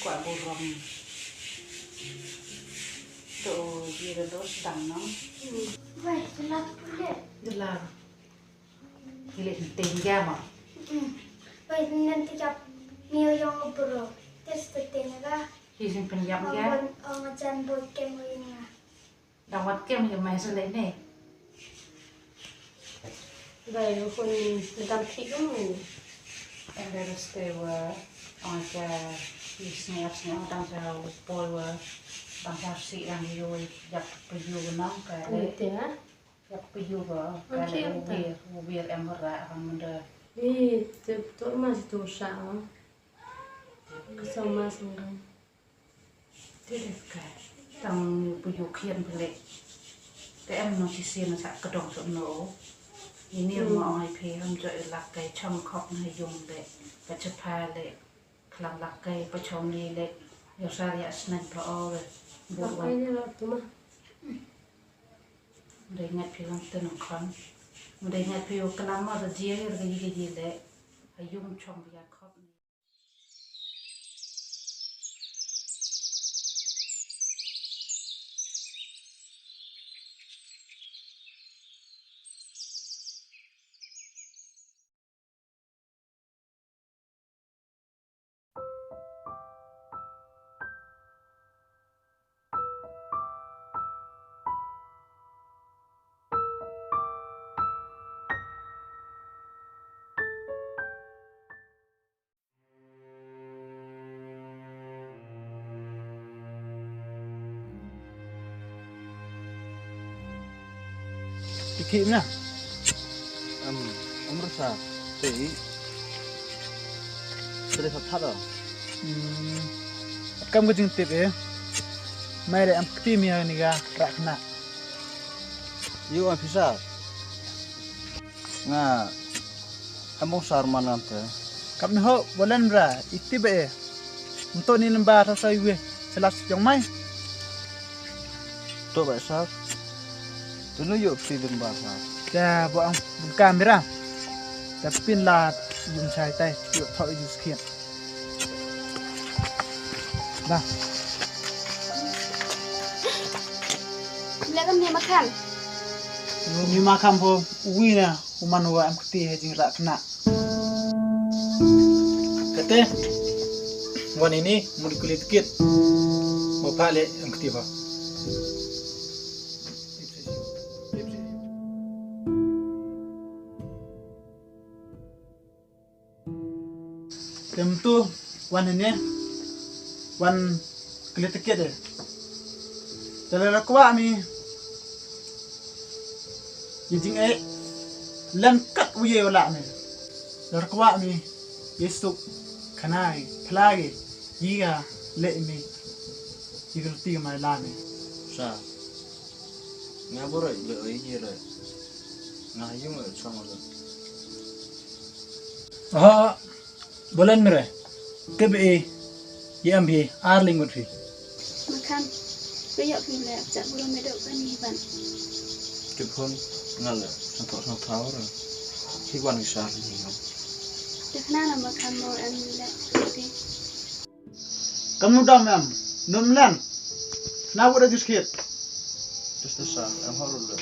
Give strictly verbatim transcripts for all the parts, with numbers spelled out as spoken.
Kwah burom. To, ji da dos dang nong. Wei, jelas pule. Jelas. Ki leh nteng ga ma. Wei, nanti jap mio yong bro. Tes te teng ga. Ki sing pen jap ga. Ong jan bot kem wei nga. Dang wat kem ïa mai sa lei ne. Bai, hun dam thik um. Em da raste wa ong ka i sngap sngap dang sa pol wa dang sa si dang yu yak pyu nang ka le. Yak pyu wa ka le u wir u wir em ra hang menda. Ih, tu tu mas tu sa. Ka sa mas nang. Te dei ka tang pu yu khian pele. Te em no shisien sa ka dong so no. Ini mo ong ai phi ham jo i lak kai chong khop na yung le. Ka chapha le. Klam lak kai pa chong ni le. Yo sa ria snan pa o le. Bu wan. Dei ngat phi lang te nong khon. Dei ngat phi yo klam ma da jia yo da yi yi le. A yung chong bia khop ni. Ki na. Am, amrasa. Te i. Te sa thada. Hmm. Kam ka jingtip eh. Mai re am kti mi ha ni ga rakna. Yu am pisa. Nga em bong sar man ngam te. Kap ni ho bolen bra iti ba e. Nto ni namba sa sa iwe selas jong mai. To ba sar. Tunu yo psi din ba sar. Ja bo ang buka mira. Tapi la yung sai tai yo thok yung skin. Dah. Bila kan dia makan? Ni makan po uwi na uman wa am kti he jing rak na. Kate wan ini mudi kulit kit. Mo pale am kti ba. Tem tu wan ne wan kle tiket de. Te la kwah mi. Yi jing e len kat u ye la mi. La kwah mi. Yesuk kanai plage yiga le mi. Yiga ti mai la mi. Sa. Nga boro le oi ye le. Nga yung e chong le. Ah. Bolen mire. Te be e. Ye am bi ar ling mut phi. Makan. Be yok phi le chak bulu me dok bani ban. Te phon ngal le. Santok santok thawar. Hi wan ki sar ni. Te khna na makan mo em le. Te. Kam nu dam em. Num len. Na wada jus khit. Tis tis sa em haru le.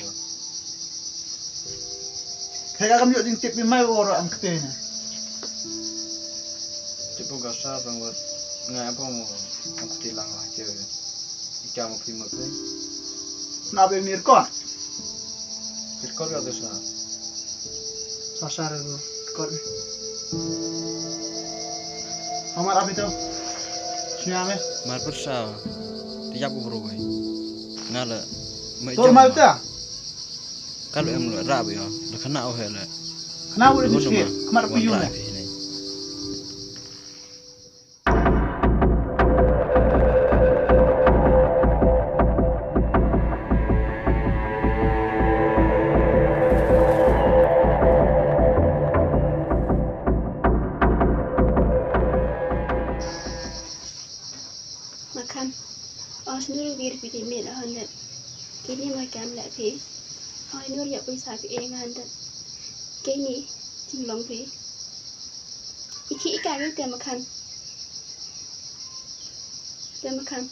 Kaya kam yok jing tip mi mai woro am kete ne. Tipo ga sa bang wat nga apa mo am kete lang lah ke. Ika mo phi mo te. Na be mir kon. Mir kon ga te sa. Sa sa re ko. Kot. Amar abi to. Sini ame. Mar persa. Tiap ko bro bai. Ngala. Tor mai ta. Kalau em lo rap yo. Lo kena oh hele. Kena boleh diskit. Kemar piyu ne. Makan. Os nur wir pidi mil ahondet. Kini ma kam la phi. Oi nur ya pisa phi eng ahondet. Kini jinglong phi. Iki ika ngi te makan. Phi ma kham.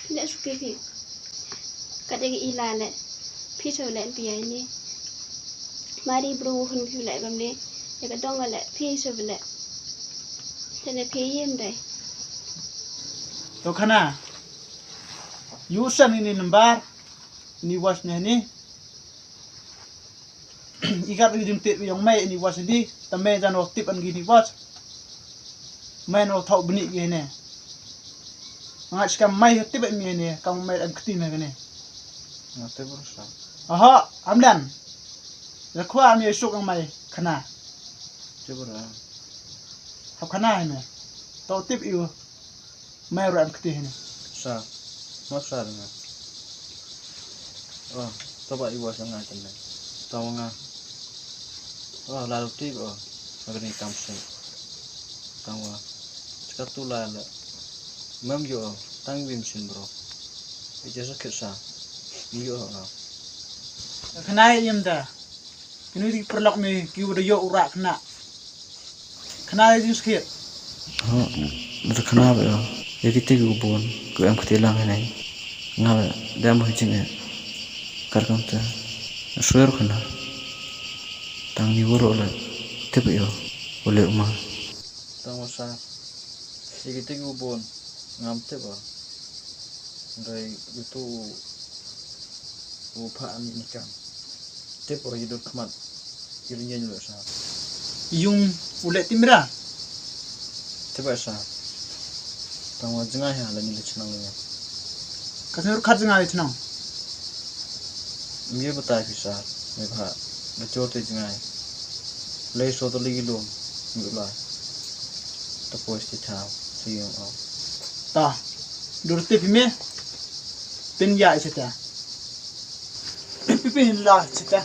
Phi leh shuki phi. Kat ïa ka Ila leh. Phi shu leh phi ïa ini. Mari bru hun phi leh bam ni. Ïa ka dong leh phi shu leh. Te ne phi ïem dai. To khana. Yu san ini number. Ini watch ne ni. I gat ri jingtip ïong mei ini watch di, ta mei jan wa tip an gi ini watch. Mei no thok bni gi ne. Nga chikam mei tip mi ne, kam mei am kti me ne. Nga tip bro sa. Aha, amdan. Ya khwa mi suk ang mei khana. Tip bro. Hap khana ne. To tip ïu. Mei ruh em kti hini. Sa. Map sa nga. Oh, to ba iwa sa nga kene. To nga. Oh, lalu ti oh. Agni kam sing. Tang wa. Chika tu la la. Mem yo, tang wim sin bro. Ija sa kit sa. Yo. Khana ïem da. Kini di perlok mi ki udah yo urak kena. Kena di skit. Oh, da khana ba yo. Ya kita ki bun, ku em kete lang ni. Nga ba da mo jing e. Kar kam ta. Suer khana. Tang ni woro le. Tip yo. Ole uma. Tang masa. Ya kita ki bun. Ngam tip ba. Ngai itu u pha ani ni kam. Tip ora idur khmat. Irin yen lo sa. Yung ulet timra. Tip ba sa. Tang wa jngai ha la ni le chnang ni. Ka senu khat jngai le chnang. Mir batai phi sa. Me pha. Ba chor te jngai. Lei so to lei lo. Mi la. Ta poi ti thao. Ti yong au. Ta. Dur tip me. Pin ya chita. Pin la chita.